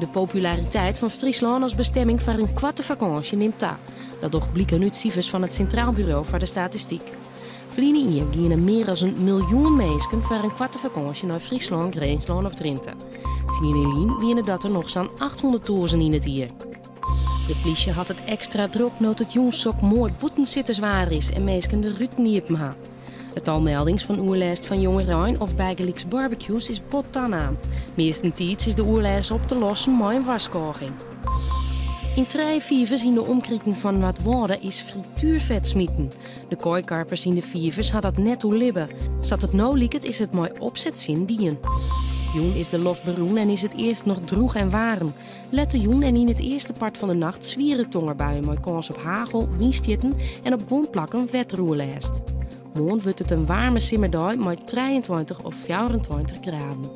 De populariteit fan Fryslân as bestemming foar in koarte fakânsje nimt ta. Dat docht bliken út sifers fan it Sintraal Buro foar de Statistyk. Ferline jier giene mear as in miljoen minsken foar in koarte fakânsje nei Fryslân, Grinslân of Drinte. Tsien jier lyn wiene dat der noch sa'n achthûnderttûzen yn it jier. De plysje hat it ekstra drok no't it jûns sok moai bûtensitterswaar is en minsken de ruten iepen ha. It tal meldings fan oerlêst fan jongerein of bygelyks barbecues is bot tanaam. Meastentiids is de oerlêst op te lossen mei in warskôging. Yn trije fivers yn de omkriten fan Noardwâlde is frituerfet smiten. De koikarpers yn de fivers ha dat net oerlibbe. Sa't it no liket is it mei opsetsin dien. Jûn is de loft berûn en is it earst noch drûch en waarm. Let de jûn en yn it earste part fan de nacht swiere tongerbuien mei kâns op hagel, wynstjitten en op guon plakken wetteroerlêst. Moarn wurdt it in waarme simmerdei mei 23 of 24 graden.